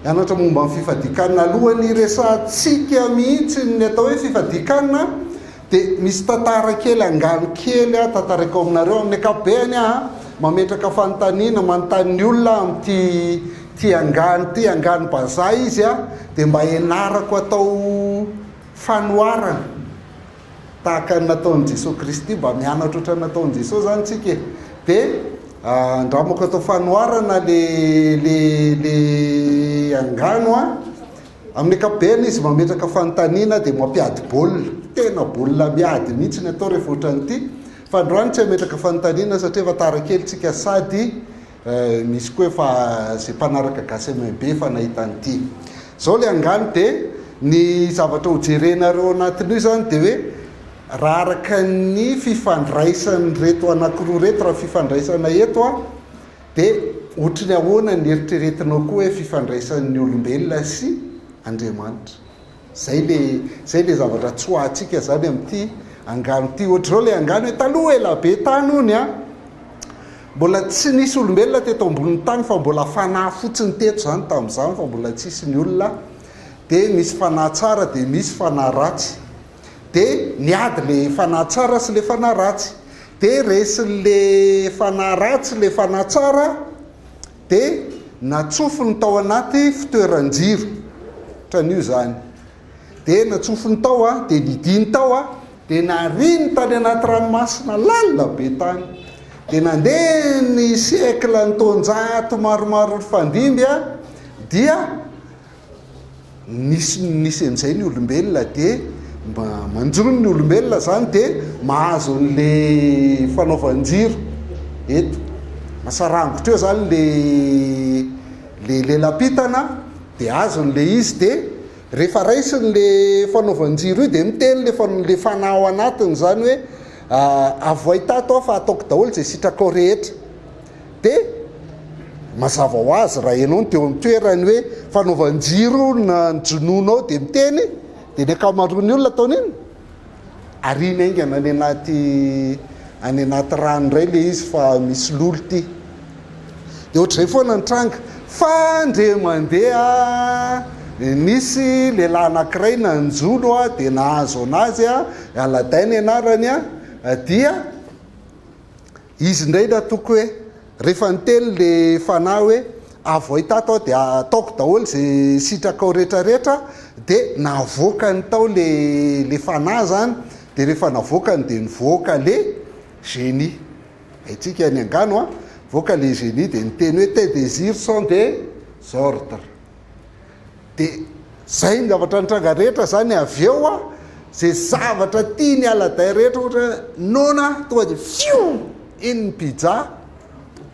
Hianatra momba ny fifadian-kanina. Alohan'ny hiresahantsika mihitsy ny atao hoe fifadian-kanina dia misy tantara kely, angano kely tantaraiko aminareo. Amin'ny ankapobeny aho mametraka fanontaniana, manontany ny olona amin'ity ity angano ity, angano bazaha izy dia mba ianarako atao fanoharana. Tahaka ny nataon'i Jesoa Kristy, mba mianatra ohatran'ny nataon'i Jesoa izany tsika e. Dia andramako atao fanoharana le le le angano an. Amin'ny ankapobeny izy mametraka fanontaniana dia mampiady baolina. Tena baolina miady mihitsy ny atao rehefa ohatran'ity. Fa androany tsy hametraka fanontaniana satria efa tara kely tsika sady Misy koa efa izay mpanaraka gasy MB efa nahita an'ity. Izao ilay angano dia ny zavatra ho jerenareo anatin'io izany dia hoe raha araka ny fifandraisan'ireto anankiroa ireto, raha fifandraisana eto an, dia ohatry ny ahoana ny eritreretinao koa hoe fifandraisan'ny olombelona sy Andriamanitra. Zay le zay le zavatra tsoahantsika zany amin'ity angano ity. Ohatr'izao le angano hoe taloha ela be tany hono an, mbola tsy nisy olombelona teto ambonin'ny tany fa mbola fanahy fotsiny teto zany tamin'izany fa mbola tsisy ny olona, dia misy fanahy tsara dia misy fanahy ratsy. Dia niady le fanahy tsara sy le fanahy ratsy. Dia resin'le fanahy ratsy le fanahy tsara, Dia natsofony tao anaty fitoeran-jiro, ohatran'io izany. Dia natsofony tao an, dia nidiny tao an, dia nariny tany anaty ranomasina lalina be tany. Dia nandeha ny siècle, ny taonjato maromaro nifandimby an, dia Nisy nisy an'izay ny olombelona dia mba manjono ny olombelona zany dia mahazo an'le fanaovan-jiro eto. Masarangotra eo zany le le lelam-pintana dia azony le izy dia rehefa raisiny le fanaovan-jiro io dia miteny le le fanahy ao anatiny zany hoe avoay tato aho fa ataoko daholo izay sitrakao rehetra. Dia mazava ho azy raha ianao no teo amin'ny toerany hoe fanaovan-jiro na ny jonono dia miteny dia ny ankamaroan'ny olona ataony inona? Ariany haingana any anaty any anaty rano indray ilay izy fa misy lolo ity. Dia ohatr'izay foana ny tranga. Fa ndre mandeha nisy lehilahy anankiray nanjono dia nahazo anazy, Aladdin ny anarany, dia Izy indray natoky hoe rehefa niteny le fanahy hoe avoay tato aho dia ataoko daholo ze sitrakao rehetra rehetra dia navoakany tao le le fanahy zany dia rehefa navoakany dia nivoaka le génie haintsika ny angano an nivoaka le génie dia niteny hoe tes désirs sont des ordres Dia zay ny zavatra nitranga rehetra zany avy eo a, zay zavatra tiany Aladdin rehetra ohatra hoe noana tonga dia fioo iny ny pizza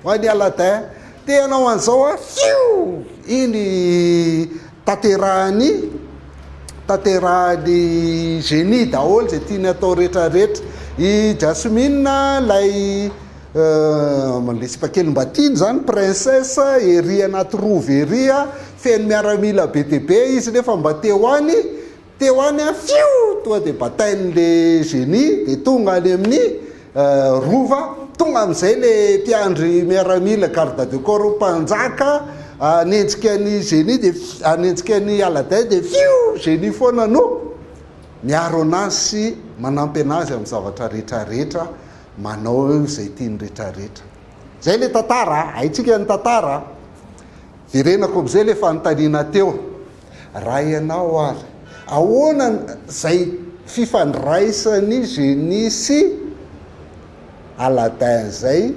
ho an'i Aladdin, te hanao an'izao a fioo iny tanterahan'i tanterahan'i génie daholo zay tiany atao rehetra rehetra, i Jasmine ilay Le sipa kely mba tiany zany princesse ery anaty rova ery a, feno miaramila be dia be izy nefa mba te ho any, te ho any a fioo tonga dia batain'le génie dia tonga any amin'ny rova, tonga amin'izay le mpiandry miaramila garde de corps mpanjaka hanenjika an'i génie dia hanenjika an'i Aladin dia fioo génie foana no miaro anazy sy manampy anazy amin'ny zavatra rehetra rehetra. Manao eo izay tiany retraretra. Zay le tantara a! Haintsika ny tantara a! Verenako amizay le fanontaniana teo. Raha ianao ary, ahoana zay fifandraisan'i Génie sy Aladin zay?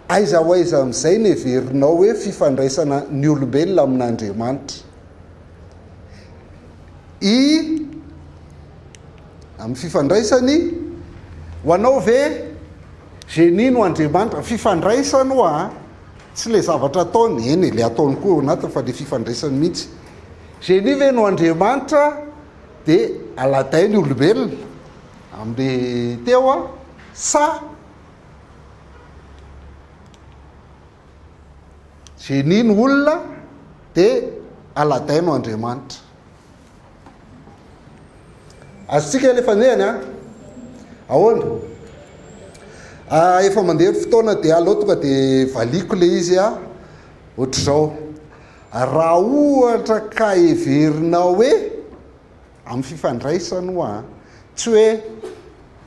Aiza ho aiza amizay ny heverinao hoe fifandraisana ny olombelona amin'Andriamanitra? I. Amin'ny fifandraisany, ho anao ve génie no Andriamanitra? Fifandraisany hoa a! Tsy ilay zavatra ataony, eny e, ilay ataony koa ao anatiny fa ilay fifandraisany mihitsy. Génie ve no Andriamanitra dia Aladdin ny olombelona amin'ilay teo a? Sa génie no olona dia Aladdin no Andriamanitra? Azontsika ilay fandehany an? Ahoana? Ah, efa mandeha ny fotoana dia aleo tonga dia valiako ilay izy an, ohatr'izao. Raha ohatra ka heverinao hoe amin'ny fifandraisana oa an, tsy hoe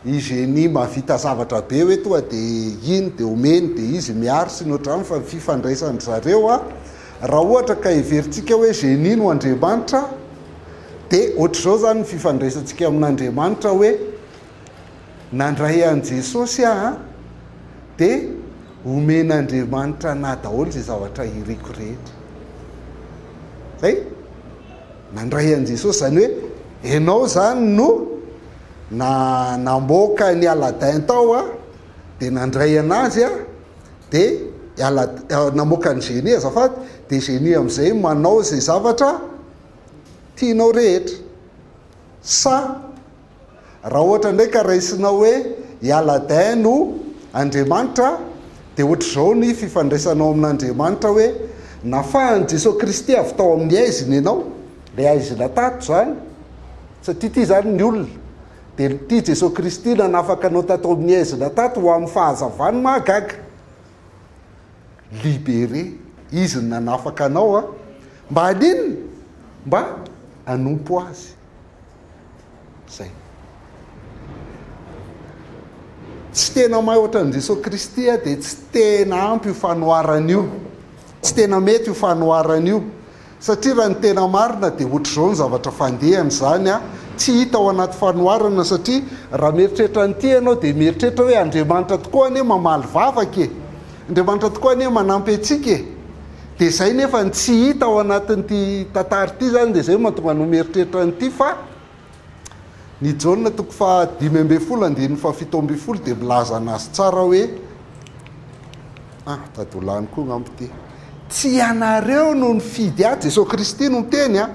i Génie mahavita zavatra be hoe tonga dia iny dia omeny dia izy miaro sy ny ohatr'izany fa ny fifandraisan-dry zareo an, raha ohatra ka heverintsika hoe Génie no Andriamanitra dia ohatr'izao izany ny fifandraisantsika amin'Andriamanitra hoe nandray an'i Jesosy aho an, dia omen'Andriamanitra anah daholo izay zavatra iriko rehetra. Zay? Nandray an'i Jesosy, izany hoe ianao izany no na namboaka an'i Aladin tao an, dia nandray anazy an, dia Alad- namoaka an'i Génie azafady, dia Génie amin'izay manao izay zavatra tianao rehetra. Sa Raha ohatra indray ka raisinao hoe i Aladin no Andriamanitra dia ohatr'izao ny fifandraisanao amin'Andriamanitra hoe nafahan'i Jesoa Kristy avy tao amin'ny haizina ianao, ilay haizina tato izany, satria ity izany ny olona, dia ity Jesoa Kristy nanafaka anao tato amin'ny haizina tato ho amin'ny fahazavany mahagaga. Libéré, Izy no nanafaka anao an, mba haninona? Mba hanompo Azy. Zay. Tsy tena mahay ohatran'i Jesoa Kristy aho dia tsy tena ampy io fanoharana io. Tsy tena mety io fanoharana io. Satria raha ny tena marina dia ohatr'izao ny zavatra fandehany izany an. Tsy hita ao anaty fanoharana satria raha mieritreritra an'ity ianao dia mieritreritra hoe Andriamanitra tokoa anie mamaly vavaka e. Andriamanitra tokoa anie manampy antsika e. Dia izay nefa ny tsy hita ao anatin'ity tantara ity izany dia izay no mahatonga anao mieritreritra an'ity fa ny Jaona toko faha 15 andininy faha 17 dia milaza anazy tsara hoe ah tady ho lany koa angamba ity. Tsy ianareo no nifidy ahy, Jesoa Kristy no miteny a,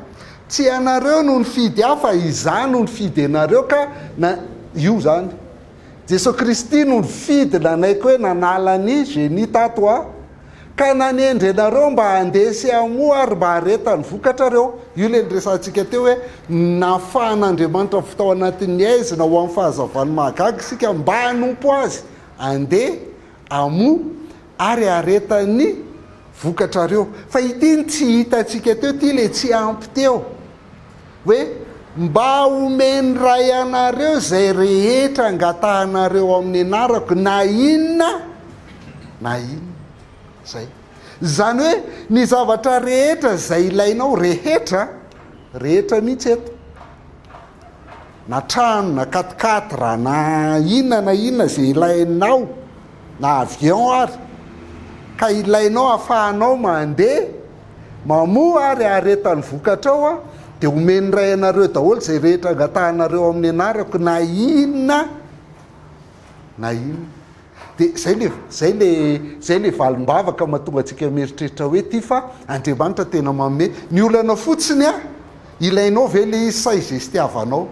tsy ianareo no nifidy ahy fa izaho no nifidy anareo ka na io izany. Jesoa Kristy no nifidy nanaiky hoe nanala ny génie tato a. Ka nanendry anareo mba handeha sy hamoa ary mba hahareta ny vokatrareo. Io ilay niresahantsika teo hoe nafahan'Andriamanitra avy tao anatin'ny haizina ho amin'ny fahazavany mahagaga isika mba hanompo Azy, handeha, hamoa ary hahareta ny vokatrareo. Fa ity ny tsy hitantsika teo, ity ilay tsy ampy teo. Hoe mba homen'ny Ray anareo izay rehetra angatahanareo amin'ny anarako, na inona na inona. Izay. Izany hoe ny zavatra rehetra izay ilainao, rehetra, rehetra mihitsy eto, na trano, na quatre-quatre, na inona na inona izay ilainao, na avion ary, ka ilainao ahafahanao mandeha, Mamoa ary aharetan'ny vokatrao aho, dia homen'ny Ray anareo daholo izay rehetra angatahanareo amin'ny anarako, na inona na inona. Dia izay le, izay le, izay le valim-bavaka mahatonga antsika mieritreritra hoe ity fa Andriamanitra tena manome. Ny olana fotsiny an, ilainao ve le izy sa izestiavanao?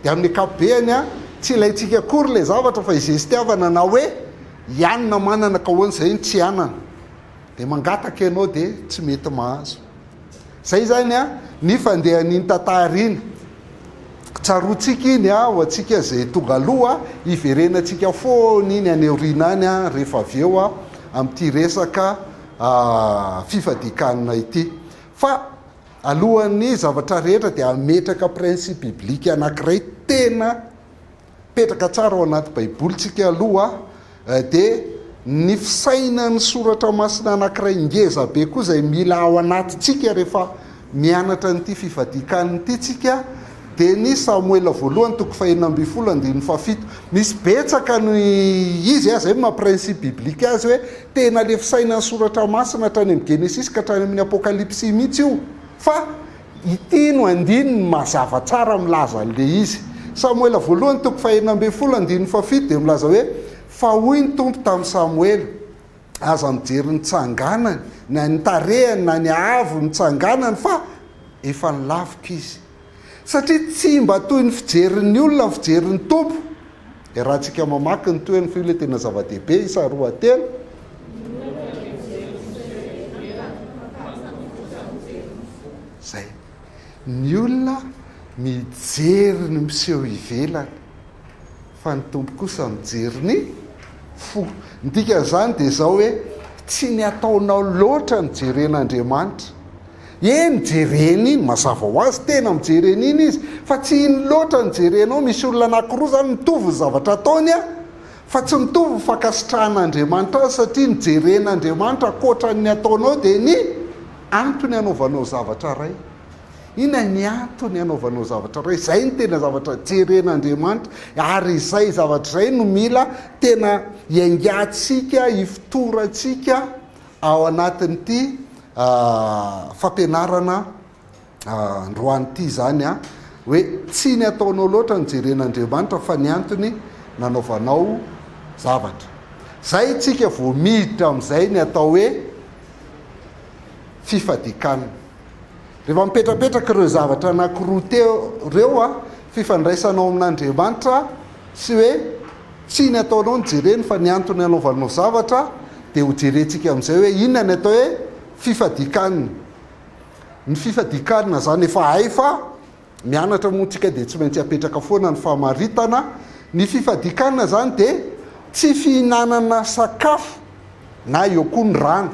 Dia amin'ny ankapobeny an, tsy ilaintsika akory ilay zavatra fa izestiavana na hoe ianona manana ka ahoana izay no tsy hanana. Dia mangataka ianao dia tsy mety mahazo. Izay izany an, ny fandehan'iny tantara iny. Tsaroantsika iny an, ho antsika izay tonga aloha, hiverenantsika foana iny any aoriana any an, rehefa avy eo an, amin'ity resaka fifadian-kanina ity. Fa alohan'ny zavatra rehetra dia hametraka principe biblique anankiray tena Mipetraka tsara ao anaty Baiboly tsika aloha dia ny fisainan'ny soratra masina anankiray ngeza be koa izay mila ao anatintsika rehefa mianatra an'ity fivadian-kanina ity tsika dia ny Samoela voalohany toko fahenina ambin'ny folo andininy fahafito. Misy betsaka ny izy a, izay no maha principe biblique azy hoe tena le fisainan'ny soratra masina hatrany amin'ny Genesisy ka hatrany amin'ny Apokalypsy mihitsy io fa Ity no andininy mazava tsara milaza an'ilay izy. Samoela voalohany toko fahenina ambin'ny folo andininy fahafito dia milaza hoe, Fa hoy ny Tompo tamin'i Samoela, Aza mijery ny tsanganany, na ny tarehiny, na ny haavon'ny tsanganany, fa efa nolaviko izy. Satria tsy mba toy ny fijerin'ny olona ny fijerin'ny Tompo. Iarahantsika mamaky ny tohiny fa io ilay tena zava-dehibe, isa roa telo. Zay. Ny olona mijery ny miseho ivelany, fa ny Tompo kosa mijery ny fo. Ny dikan'izany dia izao hoe, tsy ny ataonao loatra no jeren'Andriamanitra. Eny, jereny iny, mazava ho azy, tena mijery an'iny izy, fa tsy iny loatra no jerenao, misy olona anankiroa izany mitovy ny zavatra ataony an, fa tsy mitovy ny fankasitrahan'Andriamanitra azy satria ny jeren'Andriamanitra ankoatran'ny ataonao dia ny antony anaovanao zavatra iray. Inona ny antony anaovanao zavatra iray? Izay no tena zavatra jeren'Andriamanitra ary izay zavatra izay no mila tena iaingantsika, ifotorantsika ao anatin'ity fampianarana androany ity izany hoe tsy ny ataonao loatra no jeren'Andriamanitra fa ny antony nanaovanao zavatra. Izay tsika vao miditra amin'izay ny atao hoe fifadian-kanina. Rehefa mipetrapetraka ireo zavatra anankiroa teo ireo, fifandraisanao amin'Andriamanitra sy hoe Tsy ny ataonao no jereny fa ny antony anaovanao zavatra dia ho jerentsika amin'izay hoe inona ny atao hoe fifadian-kanina. Ny fifadian-kanina izany efa hay fa mianatra moa tsika dia tsy maintsy apetraka foana ny famaritana. Ny fifadian-kanina izany dia tsy fihinanana sakafo na eo koa ny rano.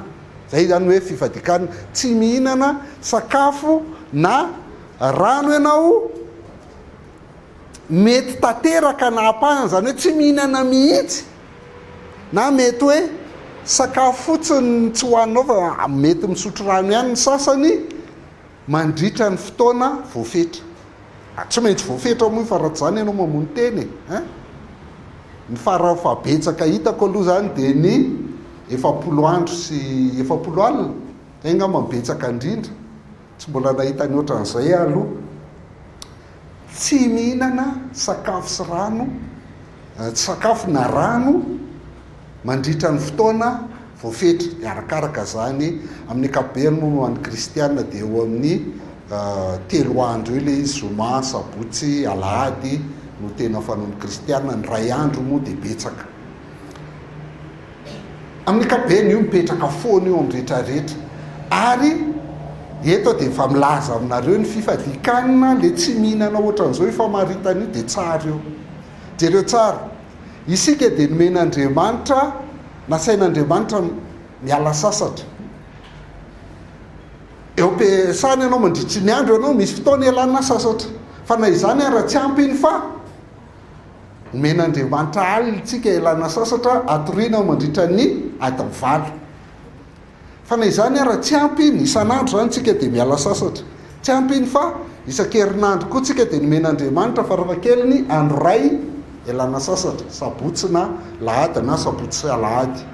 Izay izany hoe fifadian-kanina. Tsy mihinana sakafo na rano ianao. Mety tanteraka na ampahany, izany hoe tsy mihinana mihitsy, na mety hoe sakafo fotsiny no tsy hohaninao fa mety misotro rano ihany ny sasany mandritra ny fotoana voafetra. Tsy maintsy voafetra moa io fa raha tsy izany ianao mamono tena e! Hein? Ny fara fahabetsaka hitako aloha izany dia ny 40 andro sy 40 alina, izay angamba no betsaka indrindra. Tsy mbola nahita ny ohatran'izay aho aloha. Tsy mihinana sakafo sy rano, tsy sakafo na rano mandritra ny fotoana voafetra. Dia arakaraka izany, amin'ny ankapobeny moa ho an'ny kristiana dia eo amin'ny telo andro eo ilay izy, zoma, sabotsy, alahady no tena fanaon'ny kristiana, ny iray andro moa dia betsaka. Amin'ny ankapobeny io mipetraka foana io amin'ny rehetra rehetra. Ary eto aho dia efa milaza aminareo ny fifadian-kanina le tsy mihinana ohatran'izao io famaritana io dia tsara io. Jereo tsara. Isika dia nomen'Andriamanitra, nasain'Andriamanitra miala sasatra. Eo am-piasana ianao mandritry ny andro ianao misy fotoana ialana sasatra. Fa na izany ara tsy ampy iny fa Omen'Andriamanitra alina tsika ialana sasatra atoriana mandritra ny adiny valo. Fa na izany ara tsy ampy iny, isan'andro izany tsika dia miala sasatra. Tsy ampy iny fa isan-kerinandro koa tsika dia nomen'Andriamanitra farafahakeliny andro iray ialana sasatra, sabotsy na lahady na sabotsy sy alahady.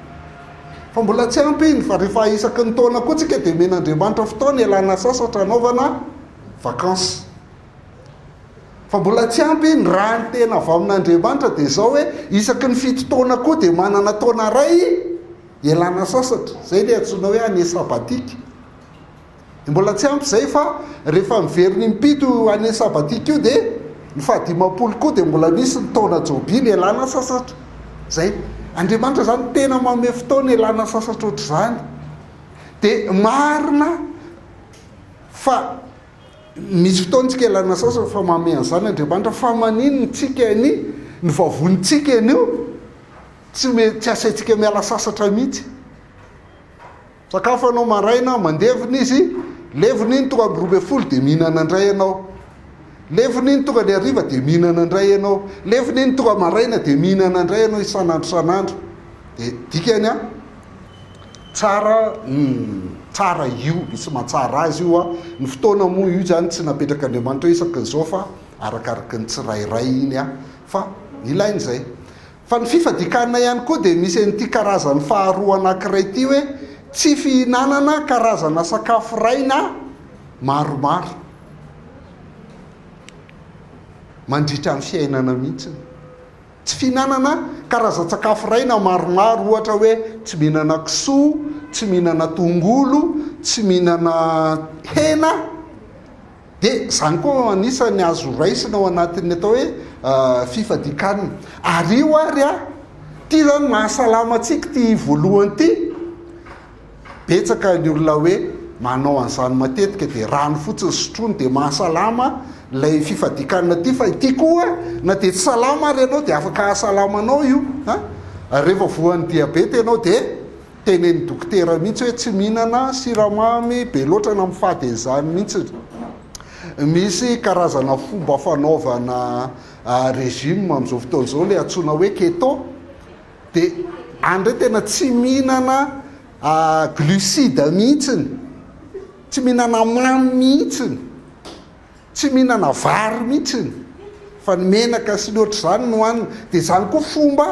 Fa mbola tsy ampy iny fa rehefa isaky ny taona koa tsika dia omen'Andriamanitra fotoana ialana sasatra anaovana vacances. Fa mbola tsy ampy iny, raha ny tena avy amin'Andriamanitra dia izao hoe, isaky ny fito taona koa dia manana taona iray ialana sasatra, izay ilay antsoina hoe année sabbatique. Dia mbola tsy ampy izay fa rehefa miverina impito io année sabbatique io dia ny fahadimampolo koa dia mbola misy ny taona jobily ialana sasatra. Izay. Andriamanitra izany tena manome fotoana ialana sasatra ohatr'izany. Dia marina fa Misy fotoana tsika ialana sasatra fa manome an'izany Andriamanitra fa maninona tsika ny ny vavonintsika anio tsy me tsy asaintsika miala sasatra mihitsy. Sakafo ianao maraina, mandevona izy, levona iny tonga amin'ny 12 dia mihinana indray ianao. Levona iny tonga ny hariva dia mihinana indray ianao. Levona iny tonga maraina dia mihinana indray ianao isan'andro isan'andro. Dia dikany an, Tsara humm tsara io, misy mahatsara azy io an, ny fotoana moa io zany tsy napetrak'Andriamanitra hoe isaky ny zao fa arakaraky ny tsirairay iny an, fa ilaina izay. Fa ny fifadian-kanina ihany koa dia misy an'ity karazany faharoa anankiray ity hoe tsy fihinanana karazana sakafo iray na maromaro mandritra ny fiainana mihitsiny. Tsy fihinanana karazan-tsakafo iray na maromaro, ohatra hoe tsy mihinana kisoa, tsy mihinana tongolo, tsy mihinana hena, dia izany koa anisan'ny azo raisina ao anatin'ny atao hoe fifadian-kanina. Ary io ary an, ity izany mahasalama antsika ity voalohany ity, Betsaka ny olona hoe manao an'izany matetika dia rano fotsiny sotroiny dia mahasalama ilay fifadian-kanina ity fa ity koa na dia tsy salama ary ianao dia afaka hahasalama anao io a! Rehefa voan'ny diabeta ianao dia. Tenenin'ny dokotera mihitsy hoe tsy mihinana siramamy be loatra na mifady an'izany mihitsy. Misy karazana fomba fanaovana régime amin'izao fotoana izao ilay antsoina hoe keto. Dia any indray tena tsy mihinana glucides mihitsiny, tsy mihinana mamy mihitsiny. Tsy mihinana vary mihitsiny fa ny menaka sy ny ohatr'izany no hanina. Dia izany koa fomba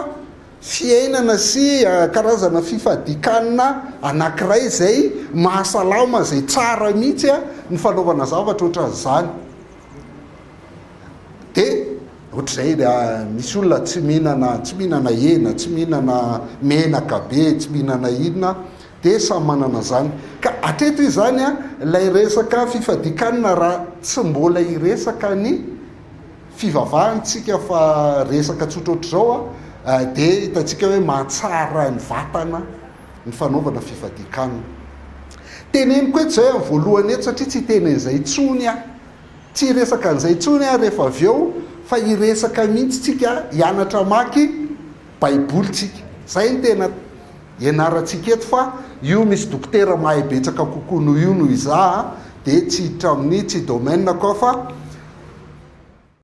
fiainana sy karazana fifadian-kanina anankiray izay mahasalama, izay tsara mihitsy ny fanaovana zavatra ohatran'izany. Dia ohatr'izay, misy olona tsy mihinana, tsy mihinana hena, tsy mihinana menaka be, tsy mihinana inona. Dia samy manana izany. Ka hatreto izany ilay resaka fifadian-kanina raha tsy mbola hiresaka ny fivavahana isika fa resaka tsotra ohatr'izao dia hitantsika hoe mahatsara ny vatana ny fanaovana fifadian-kanina. Teneniko eto izay amin'ny voalohany eto satria tsy hiteny an'izay intsony aho. Tsy hiresaka an'izay intsony aho rehefa avy eo fa hiresaka mihitsy tsika hianatra hamaky Baiboly tsika. Izay no tena ianarantsika eto fa io misy dokotera mahay betsaka kokoa noho io noho izaho dia tsy hiditra amin'ny tsy domaine-ko aho fa.